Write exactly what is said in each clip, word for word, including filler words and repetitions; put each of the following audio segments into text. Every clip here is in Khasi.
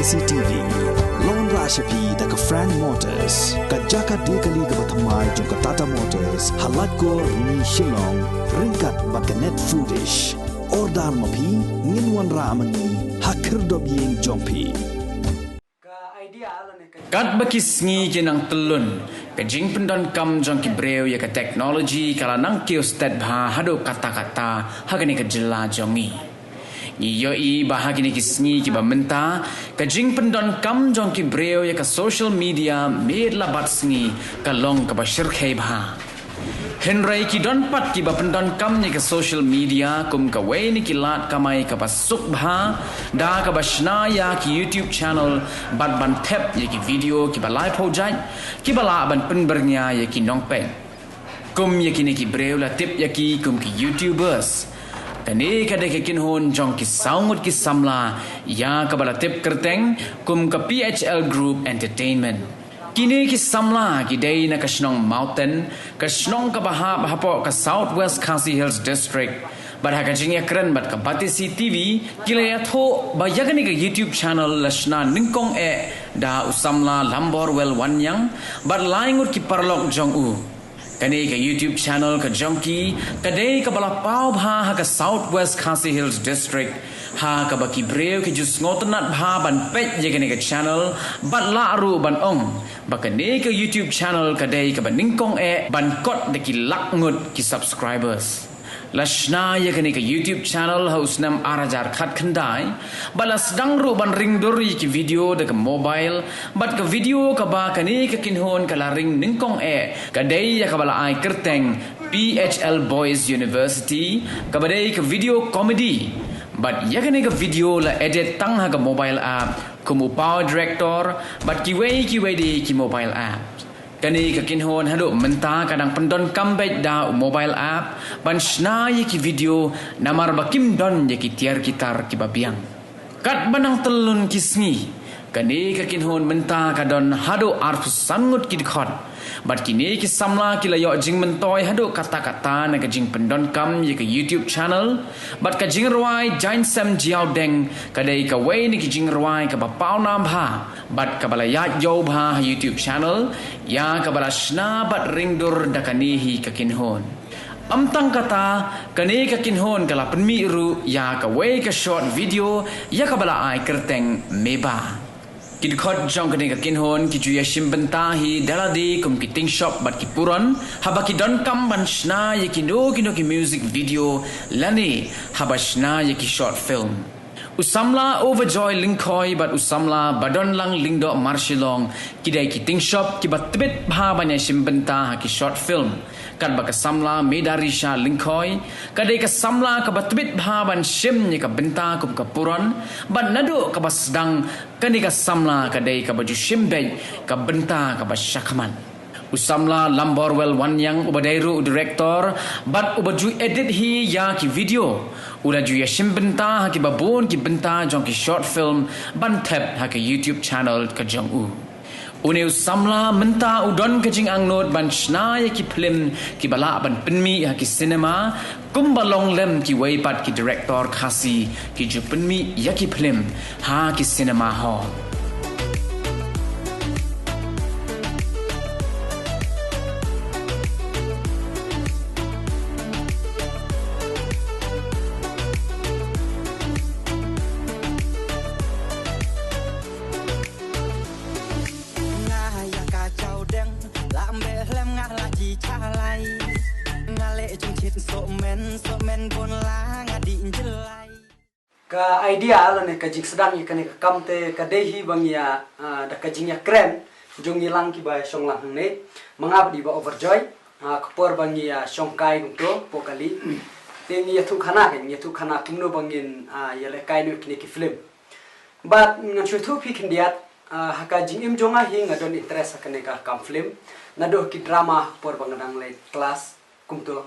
C T V. Long ra sha phi da ka Frank Motors, ka jaka de kali kaba thymmai jong ka Tata Motors, ha Laitkor, Rni, Shillong, ryngkat bad ka Net Foodish. Order ma phi, ngin wanrah ma ngi ha khyrdop ïing jong phi. Katba ki sngi ki nang tyllun, ka jingpyndonkam jong ki briew ïa ka technology ka la nang kiew stet bha haduh katta katta ha kane ka jylla jong ngi. Ngi ïohi ba ha kine ki sngi kiba mynta, ka jingpyndonkam jong ki briew ïa ka social media miet la bad sngi ka long kaba shyrkhei bha. Hynrei ki don pat kiba pyndonkam ïa ka social media kum kawei na ki lad kamai kaba suk bha, da kaba shna ïa ki YouTube channel bad ban thep ïa ki video kiba laiphew jait, kiba lah ban pynbyrngia ïa ki nongpeit. Kum ïa kine ki briew la tip ïa ki kum ki YouTubers. Kane ka dei ka kynhun jong ki saw ngut ki samla ïa kaba la tip kyrteng kum ka P H L Group Entertainment. Kine ki samla ki dei na ka shnong Mawten, ka shnong kaba hap hapoh ka South West Khasi Hills District. Bad ha ka jingïakren bad ka Batesi T V, ki la ïathuh ba ïa kane ka YouTube channel la shna nyngkong eh da u samla Lamborwell Wanniang bad lai ngut ki paralok jong u. Kane ka YouTube channel ka jong ki ka dei kaba la paw bha ha ka South West Khasi Hills District, ha kaba ki briew ki ju sngewtynnat bha ban peit ïa kane ka channel, bad lah ruh ban ong ba kane ka YouTube channel ka dei kaba nyngkong eh ban kot da ki lak ngut ki subscribers. La shna ïa kane ka YouTube channel ha u snem ar hajar khatkhyndai, bad la sdang ruh ban ring dur ïa ki video da ka mobile, bad ka video kaba kane ka kynhun ka la ring nyngkong eh ka dei ïa kaba la ai kyrteng P H L Boys University, kaba dei ka video comedy. Bad ïa kane ka video la edit tang ha ka mobile app kum u Power Director bad kiwei kiwei de ki mobile app. Kane ka kynhun haduh mynta ka dang pyndonkam beit da u mobile app ban shna ïa ki video namar ba kim don ïa ki tiar ki tar kiba biang. Katba nang tyllun ki sngi, kane ka kynhun mynta ka don haduh arphew san ngut ki dkhot. Bad kine ki samla ki la ïoh jingmyntoi haduh katta katta na ka jingpyndonkam ïa ka YouTube channel. Bad ka jingrwai Jaiñsem Jiaw Deng ka dei kawei na ki jingrwai kaba pawnam bha bad kaba la ïaid ïew bha ha YouTube channel, ïa kaba la shna bad ring dur da kane hi ka kynhun. Ym tang kata, kane ka kynhun ka la pynmih ruh ïa kawei ka short video ïa kaba la ai kyrteng Meba. Ki dkhot jong kane ka kynhun ki ju ïashim bynta hi da lade kum ki tyngshop bad ki puron, haba ki donkam ban shna ïa kino kino ki music video lane haba shna ïa ki short film. U samla Overjoy Lyngkhoi bad u samla Badonlang Lyngdoh Marshillong ki dei ki tyngshop kiba tbit bha ban ïashim bynta ha ki short film. Katba ka samla Medarisha Lyngkhoi ka dei ka samla kaba tbit bha ban shim ïa ka bynta kum ka puron, bad naduh kaba sdang kane ka samla ka dei kaba ju shim beit ka bynta kaba shakhmat. U samla Lamborwell Wanniang uba dei ruh u director bad uba ju edit hi ïa ki video, u la ju ïashim bynta ha kiba bun ki bynta jong ki short film ban thep ha ka YouTube channel ka jong u. Une u samla mynta u don ka jingangnud ban shna ïa ki phlim kiba lah ban pynmih ha ki cinema, kumba long lem kiwei pat ki director Khasi ki ju pynmih ïa ki phlim ha ki cinema hall. Nga ïa ka Jaw Deng la mbe hlem nga la ji chalai. Nga leh jingchit soh men soh men bun la nga dih jyllai. Ka idea lane ka jingsdang ïa kane ka kam te ka dei hi ba ngi ïa, ah, da ka jingïakren jong ngi lang kiba shong lang hangne, ma nga bad i Bah Overjoy, ah, ka por ba ngi ïa shongkai kumto hapoh kali. Te ngi ïathuh khana, ngi ïathuh khana kumno ba ngin, ah, ïa lehkai noh ïa kine ki film. Bad ngan shu ïathuh phi khyndiat, ah, ha ka jingim jong nga hi nga don interest ha kane ka kam film. Naduh ki drama ha ka por ba nga dang leit klas kumto.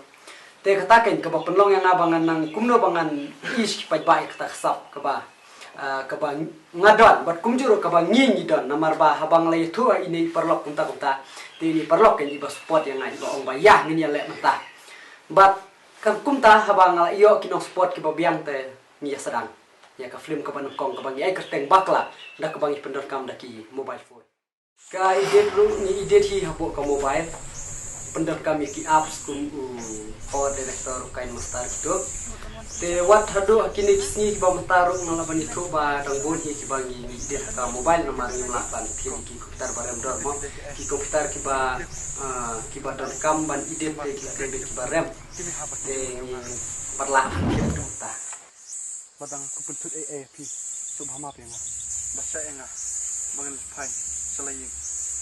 Te kata kein kaba pynlong ïa nga ba ngan nang kumno ba ngan ïoh ki paidbah ïa kata ka sap kaba, ah, kaba nga don bad kumjuh ruh kaba ngi ngi don, namar ba haba nga la ïathuh ha ine i paralok kumta kumta, te ine i paralok kein iba support ïa nga, iba ong ba ïa ngin ïa leh mynta. Bad kan kumta haba nga la ïoh ki nong support kiba biang te ngi ïa sdang. Ïa ka film kaba nyngkong kaba ngi ai kyrteng Bakla, da kaba ngi pyndonkam da ki mobile phone. Ka edit ruh ngi edit hi hapoh ka mobile. Pyndonkam ïa ki apps kum u Power Director, u KineMaster kito. Te wat haduh ha kine ki sngi kiba mynta ruh nga lah ban ïathuh ba dang bun hi kiba ngi, ngi edit ha ka mobile namar ngim lah ban thied ïa ki computer ba rem dor mo. Ki computer kiba, ah, kiba donkam ban edit te ki, ki, kiba rem. Te ngi pat lah ban thied kumta. Ba dang khup pynthut ei ei phi. Suk bha ma phi nga. Ba sha ei nga. Ba ngan phai. Sha la ïing.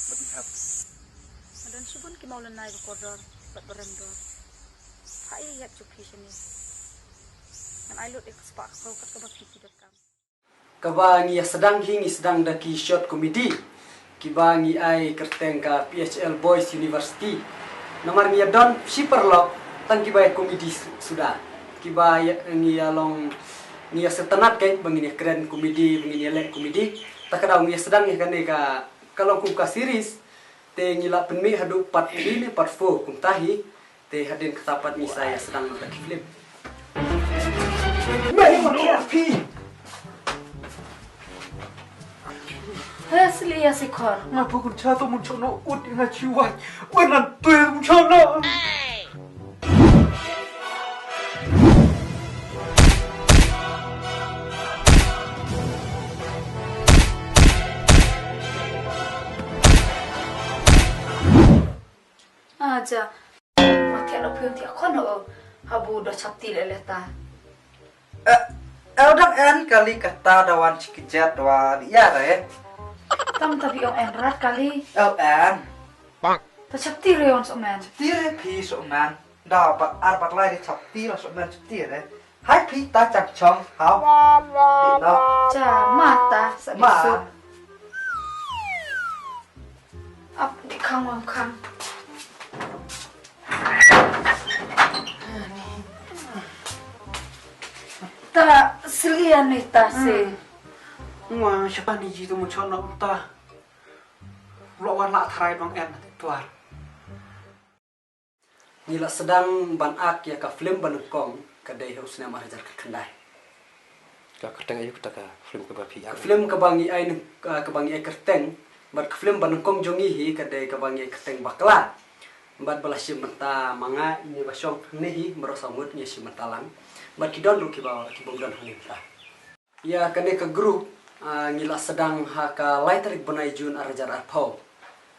Ba dang hap. Nga don shibun ki mawlynnai ba kordor bad ba remdor. Ha ïa ïap jong phi shane. Ngan ai lut ïa ka spah ka phew kat kaba phi phi donkam. Kaba ngi ïa sdang hi ngi sdang da ki short comedy. Kiba ngi ai kyrteng ka P H L Boys University. Namar ngi ïa don shi paralok tang kiba ïa comedy su-, suda. Kiba ïa, ngi ïa long, ngi ïa sngewtynnat keiñ ba ngin ïa kren comedy, ba ngin ïa leh comedy. Ta ka daw ngi ïa sdang ïa kane ka, ka long kum ka series. Te ngi la pynmih haduh part three ne part four kumta hi. Te hadien kata pat ngi sa ïa sdang noh da ki film. Mei, ma phi. He, sli ïa Sikhor. Nga pukun cha to mun chono ut nga chiwai. Wen nan tu mun chono. Aja. Ma thiah no phi un thiah khon no. Habu da chapti le leta. Eh, eh, u dang en kali kata da wan chi kjat da wan ïa re. Tam ta bi ong en rat kali. Eh, en. Ta chapti re on so men. Chapti re phi so men. Da bat ar bat lai de chapti la so men chapti re. Hai phi ta chang chong hau. Phi no. Cha ma ta sa ma. Ap di khang wang khang. Ta sli ani ta se. Hmm. Ngwa, siapa ni ji tu mun chon ta. Lo wan la tharai bang en tuar. Ngi la sdang ban ak ïa ka film ba nyngkong ka dei ha u snem ar hajar khatkhyndai. Ka kyrteng aïu kata ka film kaba phi ak? Ka film kaba ngi ai nyng-, ah, kaba ngi ai kyrteng, bad ka film ba nyngkong jong ngi hi ka dei kaba ngi ai kyrteng Bakla. Bad ba la shim bynta ma nga ine ba shong hangne hi, baroh saw ngut ngi shim bynta lang. Bad ki don ruh kiba, ki bym don hangne bynta. Ïa kane ka group, ah, ngi la sdang ha ka lai tarik bnai June ar hajar arphew.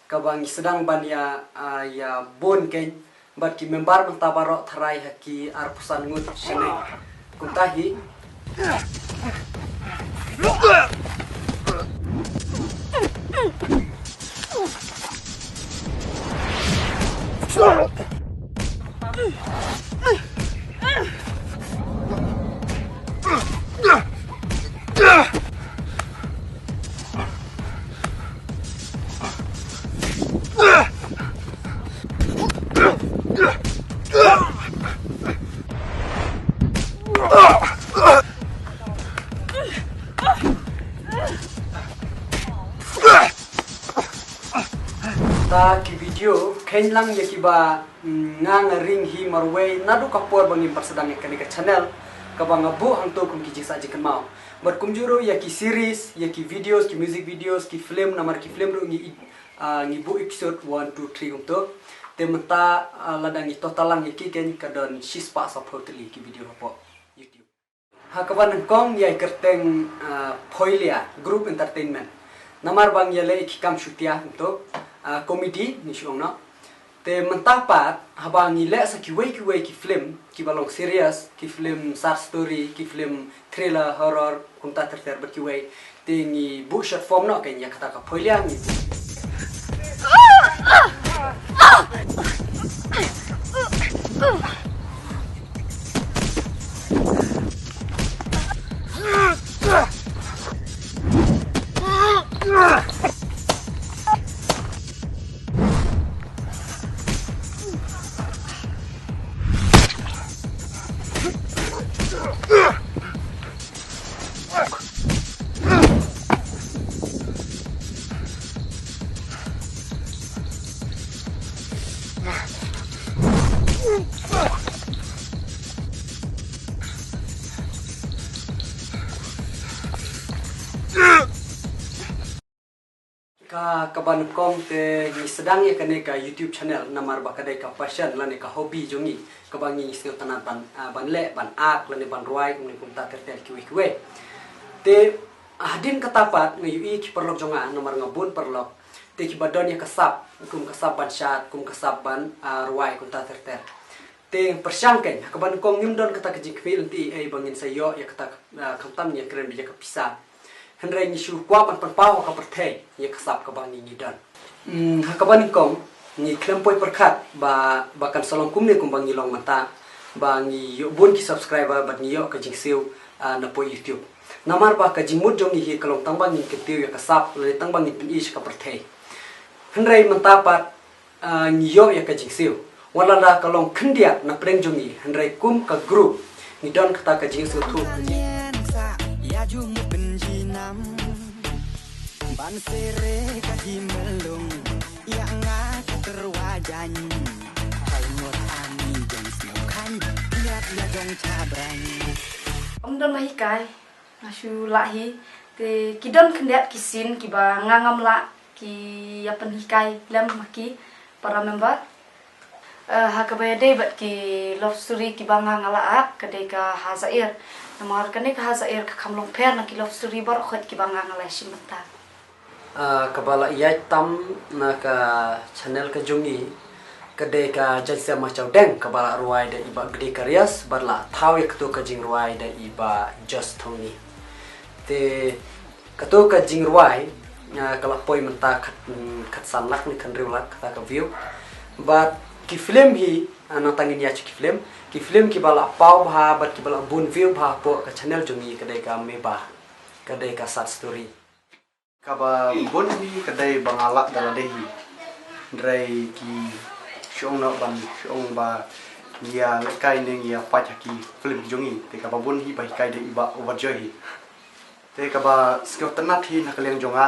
Kaba ngi sdang ban ïa, ah, ïa bun keiñ bad ki member mynta baroh tharai ha ki arphew san ngut shane. Kumta hi. Ta ki video kheiñ lang ïa kiba, mm, nga nga ring hi marwei naduh ka por ba ngim pat sdang ïa kane ka channel kaba nga buh hangto kum ki jingsah jingkynmaw. Bad kumjuh ruh ïa ki series, ïa ki videos, ki music videos, ki film, namar ki film ruh ngi, ah, ngi buh episode one, two, three kumto. Te mynta, ah, lada ngi total lang ïa ki keiñ ka don shispah saphew tylli ki video hapoh YouTube. Ha kaba nyngkong ngi ai kyrteng, ah, Phoilia Group Entertainment. Namar ba ngi ïaleh ïa ki kam shutia kumto, ah, comedy ngi shu ong noh. Te mynta pat haba ngi leh sa kiwei kiwei ki film kiba long serious, ki film sad story, ki film thriller, horror, kumta ter ter bad kiwei. Te ngi buh short form noh keiñ ïa kata ka Phoilia ngi. Ka, kaba nyngkong te ngi sdang ïa kane ka YouTube channel namar ba ka dei ka passion lane ka hobby jong ngi, kaba ngi sngewtynnat ban, ah, ban leh, ban act lane ban rwai kumne kumta ter ter kiwei kiwei. Te hadien kata pat nga ïohi ki paralok jong nga namar nga bun paralok. Te kiba don ïa ka sap, kum ka sap ban shad, kum ka sap ban, ah, rwai kumta ter ter. Te pyrshang kein, ha kaba nyngkong ngim don kata ka jingkhmih lynti ei ba ngin sa ïoh ïa kata, ah, khamtam ngi ïakren beit ïa ka pisa. Hynrei ngi shu kwah ban pynpaw ha ka pyrthei ïa ka sap kaba ngi ngi don. Hmm, ha kaba nyngkong ngi khlem poi pyrkhat ba, ba kan sa long kumne kumba ngi long mynta, ba ngi ïoh bun ki subscriber bad ngi ïoh ka jingsiew, ah, na poi YouTube. Namar ba ka jingmut jong ngi hi ka long tang ba ngin kyntiew ïa ka sap lane tang ba ngin pyni sha ka pyrthei. Hynrei mynta pat, ah, ngi ïoh ïa ka jingsiew. Wat lada ka long khyndiat na pdeng jong ngi, hynrei kum ka group ngi don kata ka jingsngewthuh. Ban sere ka hi melung, ïa nga ka terwa jan. Hai mut ani jong sngewkhan, ïa ïa jong chabran. Ym don ma hikai, nga shu lah hi. Te ki don khyndiat ki scene kiba nga ngam lah ki ïa pynhikai lem ma ki para member. Eh, ha kaba ïadei bad ki love story kiba nga nga la act, ka dei ka Ha Zair. Namar kane ka Ha Zair ka kham long pher na ki love story baroh khoit kiba nga nga la shim bynta. Ah, kaba la ïaid tam na ka channel ka jong ngi, ka dei ka Jaiñsem Machawdeng, kaba la rwai da i Bah Gdi Karias, bad la thaw ïa katu ka jingrwai da i Bah Josh Thongni. Te katu ka jingrwai, ah, ka la poi mynta khat, mm, khatsan lak ne khathynriew lak kata ka view. Bad ki film hi, ah, nangta ngin ïa shu ki film. Ki film kiba la paw bha bad kiba la bun view bha hapoh ka channel jong ngi ka dei ka Meba, ka dei ka Sad Story. Kaba bun hi ka dei ba nga lah da lade hi. Hynrei ki shu ong noh ban shu ong ba ngi ïa lehkai ne ngi ïa pait ha ki film jong ngi. Te kaba bun hi ba hikai da i Bah Overjoy hi. Te kaba sngewtynnat hi na ka liang jong nga,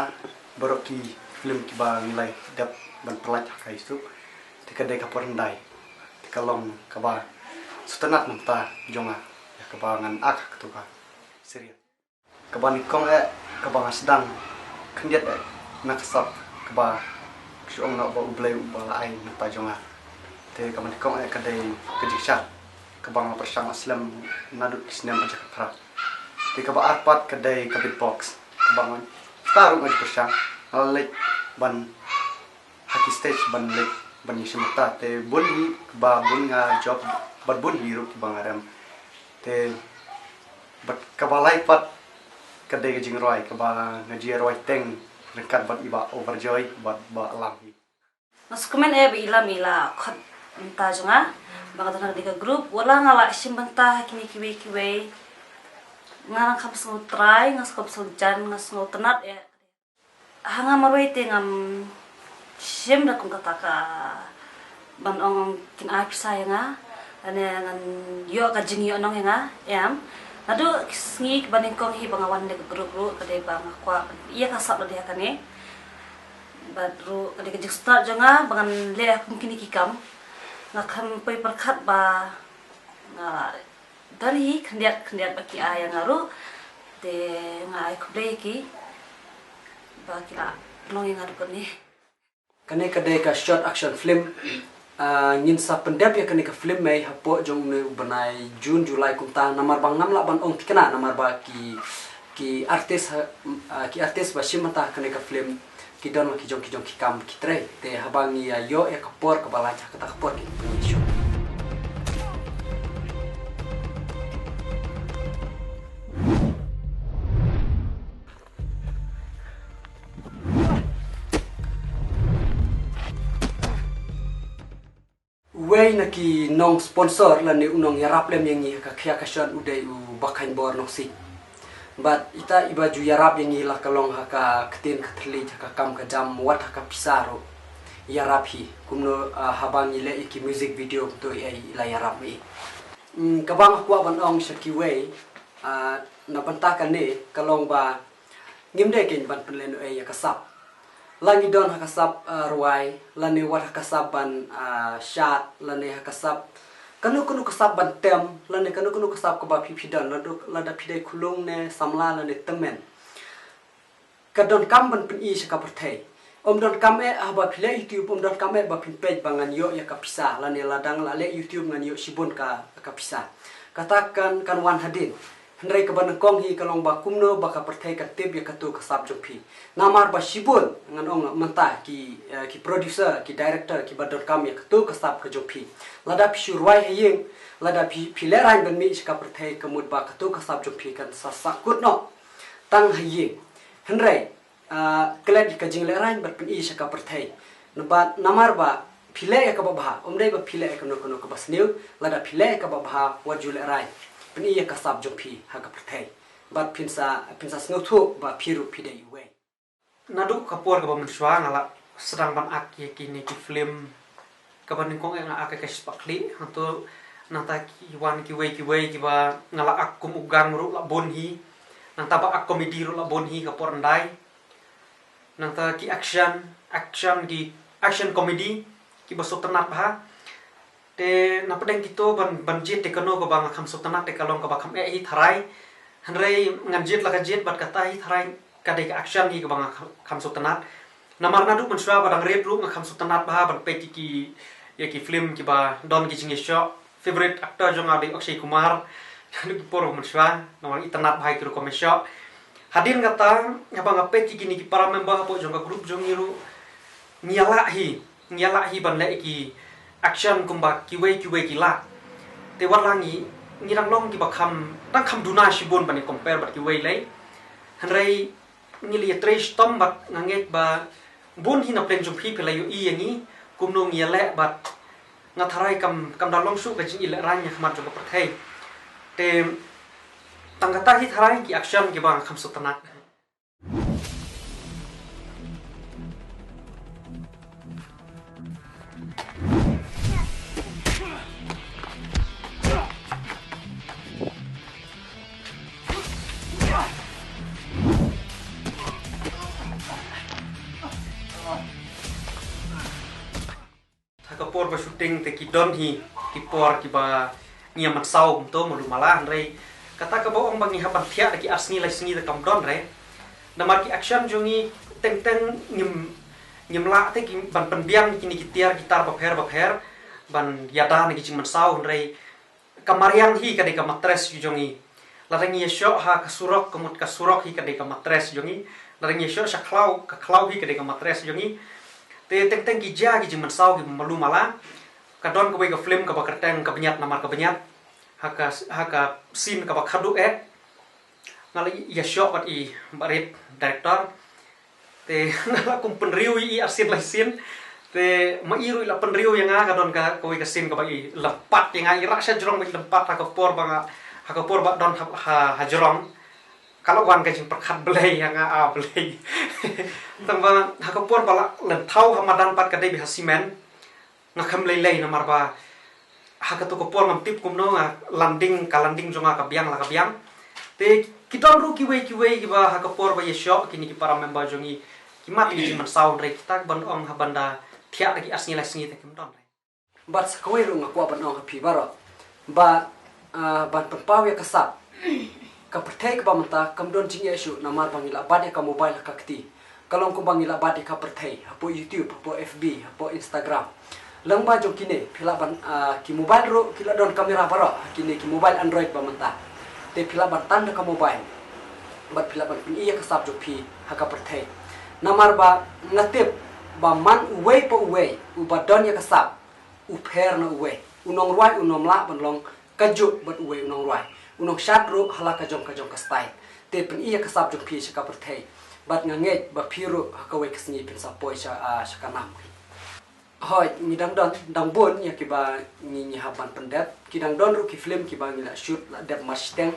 baroh ki film kiba ngi la dep ban pynlait ha ka YouTube, te ka dei ka por hyndai. Te ka long kaba sngewtynnat na ka bynta jong nga, ïa kaba ngan act ha katu ka serial. Kaba nyngkong eh, kaba nga sdang khyndiat eh na ka sap, kaba shu ong noh ba U Blei uba la ai na ka bynta jong nga. Te kaba nyngkong eh ka dei ka jingshad, kaba nga la pyrshang la slem naduh ki snem hajar khatphra. Te kaba ar pat ka dei ka beatbox, kaba nga, kata ruh nga ju pyrshang, nga la leit ban ha ki stage ban leit ban ïashim bynta, te bun hi ba bun nga jop bad bun hi ruh kiba nga rem. Te bad kaba lai pat ka dei ka jingrwai, kaba nga ju ïarwai teng ryngkat bad i Bah Overjoy bad Bah Lam hi. Nga sngewkmen eh ba i Lam i la khot bynta jong nga ba nga don ha kane ka group, wat la nga la shim bynta ha kine kiwei kiwei. Nga nang kham sngewtrai, nga kham sngewjan, nga sngewtynnat eh. Ha nga marwei te ngam shim da kum kata ka ban ong kin ai pisa ïa nga, lane ngan ïoh ka jingïohnong ïa nga, em. Naduh ki sngi kiba nyngkong hi ba nga wan ha ka group ruh ka dei ba nga kwah ïa ka sap lade ha kane. Bad ruh ka dei ka jingstad jong nga ba ngan leh kum kine ki kam. Nga khlem poi pyrkhat ba nga don hi khyndiat khyndiat ba ki ai ïa nga ruh. Te nga ai khublei ïa ki ba ki la pynlong ïa nga ruh kane. Kane ka dei ka short action film. Ah, ngin sa pyndep ïa kane ka film ei hapoh jong une u bnai June, July kumta, namar ba ngam lah ban ong thikna namar ba ki, ki artist ha, ah, ki artist ba shim bynta ha kane ka film ki don la ki jong ki jong ki kam ki trei. Te haba ngi ïa ïoh ïa ka por kaba lait ha kata ka por ngin pyni shuh. Uwei na ki nong sponsor lane u nong ïarap lem ïa ngi ha ka khia ka shon u dei u Bah Khainbor Nongsiej. Bad ita iba ju ïarap ïa ngi la ka long ha ka ktien ka thylliej, ha ka kam ka jam, wat ha ka pisa ruh. Ïarap hi kumno, ah, haba ngi leh ïa ki music video kumto ei i la ïarap ma i. Mm, kaba nga kwah ban ong sha kiwei, ah, na bynta kane ka long ba ngim dei kein ban pynlehnohei ïa ka sap. La ngi don ha ka sap, ah, rwai, lane wat ha ka sap ban, ah, shad, lane ha ka sap, kano kano ka sap ban tem, lane kano kano ka sap kaba phi phi don, lada, lada phi dei khulung ne samla lane tymmen. Ka donkam ban pyni sha ka pyrthei. Ym donkam eh haba phi leh YouTube, ym donkam eh ba phin peit ba ngan ïoh ïa ka pisa, lane lada nga la leh YouTube ngan ïoh shibun ka, ka pisa. Kata kan, kan wan hadien. Hynrei kaba nyngkong hi ka long ba kumno ba ka pyrthei kan tip ïa kato ka sap jong phi. Namar ba shibun ngan ong mynta ki, eh, ki producer, ki director, kiba donkam ïa kato ka sap ka jong phi. Lada phi shu rwai ha ïing, lada phi, phi lehraiñ ban mih sha ka pyrthei, ka mut ba kato ka sap jong phi kan sa sahkut noh tang ha ïing. Hynrei, ah, klet ka jinglehraiñ bad pyni sha ka pyrthei. Namar, namar ba phi leh ïa kaba bha, ym dei ba phi leh ïa kano kano kaba sniew, lada phi leh ïa kaba bha, wat ju lehraiñ. Pyni ïa ka sap jong phi ha ka pyrthei. Bad phin sa, phin sa sngewthuh ba phi ruh phi dei iwei. Naduh ka por kaba mynshuwa nga la sdang ban ak ïa kine ki film. Kaba nyngkong eh nga ak ïa ka Shispah Khlieh, hangto nangta ki wan kiwei kiwei kiba nga la ak kum u gang ruh la bun hi. Nangta ba ak comedy ruh la bun hi ka por ndai. Nangta ki action, action ki, action comedy kiba sngewtynnat bha. Te na pdeng kito ban, ban jied te kano kaba nga kham sngewtynnat te ka long kaba kham eh hi tharai. Hynrei ngan jied la ka jied bad kata hi tharai ka dei ka action hi kaba nga kham, kham sngewtynnat. Namar naduh mynshuwa ba dang rit ruh nga kham sngewtynnat bha ban peit ïa ki, ïa ki film kiba don ki jingïashoh. Favorite actor jong nga dei Akshay Kumar. Naduh ki por mynshuwa namar itynnat bha ïa ki rukom ïashoh. Hadien kata, haba nga peit ïa kine ki para member hapoh jong ka group jong ngi ruh, ngi ïalah hi, ngi ïalah hi ban leh ïa ki action kumba kiwei kiwei ki lah. Te wat la ngi, ngi dang long kiba kham, dang kham duna shibun ban ïa compare bad kiwei lei. Hynrei ngi la ïatrei shitom bad nga ngeit ba bun hi na pdeng jong phi phi la ïohi ïa ngi kumno ngi ïaleh bad nga tharai kam, kam da long shuh ka jingïalehrain ïa khmat jong ka pyrthei. Te tang kata hi tharai ki action kiba nga kham sngewtynnat. Ha ka por ba shooting te ki don hi ki por kiba ngi ïa mynsaw kumto malu mala, hynrei kata kaba ong ba ngi hap ban thiah da ki ar sngi lai sngi te kam don re. Namar ki action jong ngi teng teng ngim, ngim lah te ki ban pynbiang kine ki tiar ki tar bapher bapher ban ïada na ki jingmynsaw, hynrei ka mariang hi ka dei ka matres jong ngi. Lada ngi ïashoh ha ka surok, ka mut ka surok hi ka dei ka matres jong ngi. Lada ngi ïashoh sha khlaw, ka khlaw hi ka dei ka matres jong ngi. Te teng teng ki jia ki jingmynsaw kiba malu mala. Ka don kawei ka film kaba kyrteng Ka Bniat Namar Ka Bniat. Ha ka, ha ka scene kaba khadduh eh, nga la ïashoh bad i Bah Rit, director. Te nga la kum pynriew ïa i arsien laisien. Te ma i ruh i la pynriew ïa nga, ka don ka, kawei ka sien kaba i lympat ïa nga, i rah sha jrong ba i lympat ha ka por ba nga, ha ka por ba don ha, ha, ha jrong. Ka la wan ka jingpyrkhat Blei ïa nga, a Blei. Tang ba ha ka por ba la lynthaw ha madan pat ka dei beit ha simen. Nga kham lei lei namar ba ha kato ka por ngam tip kumno nga landing, ka landing jong nga ka biang la ka biang. Te ki don ruh kiwei kiwei kiba ha ka por ba ïashoh kine ki para member jong ngi ki mad ïa ki jingmynsaw, hynrei kita ban ong ha ban da thiah da ki ar sngi lai sngi te kim don. Bad sa kawei ruh nga kwah ban ong ha phi baroh ba, ah, ban pynpaw ïa ka sap. Ka pyrthei kaba mynta kam don jingeh shuh namar ba ngi la bat ïa ka mobile ha ka kti. Ka long kumba ngi la bat ïa ka pyrthei hapoh YouTube, hapoh F B, hapoh Instagram. Lyngba jong kine phi lah ban, ah, ki mobile ruh ki la don kamera baroh ha kine ki mobile Android ba mynta. Te phi lah ban tan da ka mobile bad phi lah ban pyni ïa ka sap jong phi ha ka pyrthei. Namar ba nga tip ba man uwei pa uwei uba don ïa ka sap u pher na uwei. U nongrwai un ym lah ban long kajuh bad uwei u nongrwai. U nongshad ruh ha la ka jong ka jong ka style. Te pyni ïa ka sap jong phi sha ka pyrthei. Bad nga ngeit ba phi ruh ha kawei ka sngi phin sa poi sha, ah, sha ka nam. Hooid, ngi dang don, dang bun ïa kiba ngi, ngi hap ban pyndep. Ki dang don ruh ki film kiba ngi la shoot la dep mar shiteng.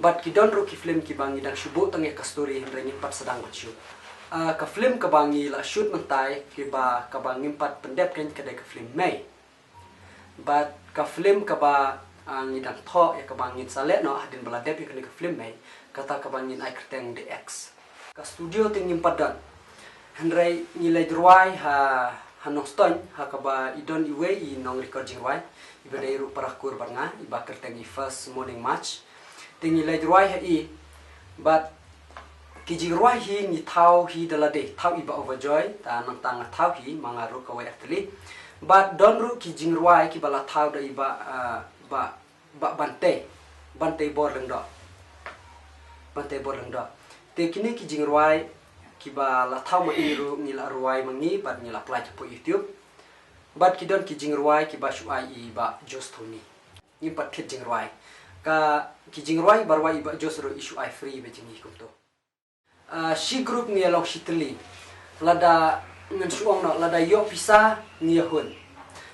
Bad ki don ruh ki film kiba ngi dang shu buh tang ïa ka story hynrei ngim pat sdang ban shoot. Ah, ka film kaba ngi la shoot mynta, kiba, kaba ngim pat pyndep kein ka dei ka film Mei. Bad ka film kaba, ah, ngi dang thoh ïa kaba ngin sa leh noh hadien ba la dep ïa kane ka film Mei, kata kaba ngin ai kyrteng The X. Ka studio te ngim pat don. Hynrei ngi leit rwai ha, ha Nongstoiñ, ha kaba i don iwei i nong record jingrwai iba dei ruh para kur bad nga, iba kyrteng i First Morning March. Te ngi leit rwai ha i bad Ki jingrwai hi ngi thaw hi da lade, thaw i Bah Overjoy, ta nangta nga thaw hi ma nga ruh kawei ar tylli. Bad don ruh ki jingrwai kiba la thaw da i Bah, ah, Bah, Bah Bantei, Bantei Bor Lyngdoh. Bantei Bor Lyngdoh. Te kine ki jingrwai kiba la thaw ma i ruh ngi la rwai ma ngi bad ngi la plie hapoh YouTube. Bad ki don ki jingrwai kiba shu ai i Bah Jos Tony. Ngim pat thied jingrwai. Ka ki jingrwai ba rwai i Bah Jos ruh i shu ai free beit jong ngi kumto. Ah, shi group ngi ïa long shi tylli. Lada ngan shu ong noh, lada ïoh pisa ngi ïa hun.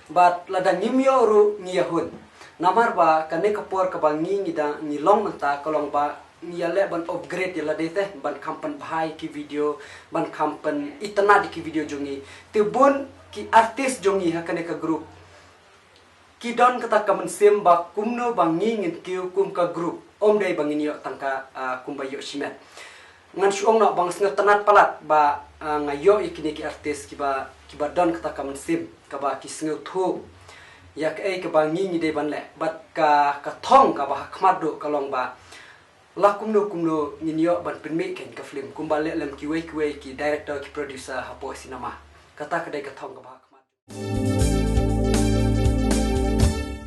Bad lada ngim ïoh ruh ngi ïa hun. Namar ba kane ka por kaba ngi ngi da ngi long mynta ka long ba ngi ïa leh ban upgrade ïa lade te, ban kham pynbha ïa ki video, ban kham pynitynnad ïa ki video jong ngi. Te bun ki artist jong ngi ha kane ka group ki don kata ka mynsiem ba kumno ba ngi ngin kiew kum ka group, ym dei ba ngin ïoh tang ka, ah, kumba ïoh shimet. Ngan shu ong noh ba nga sngewtynnad palat ba, ah, nga ïoh ïa kine ki artist kiba, kiba don kata ka mynsiem kaba ki sngewthuh ïa kaei kaba ngi ngi dei ban leh. Bad ka, ka thong kaba ha khmat duh ka long ba la kumno kumno ngin ïoh ban pynmih kane ka film kumba leh lem kiwei kiwei ki director, ki producer hapoh cinema. Kata ka dei ka thong kaba ha khmat.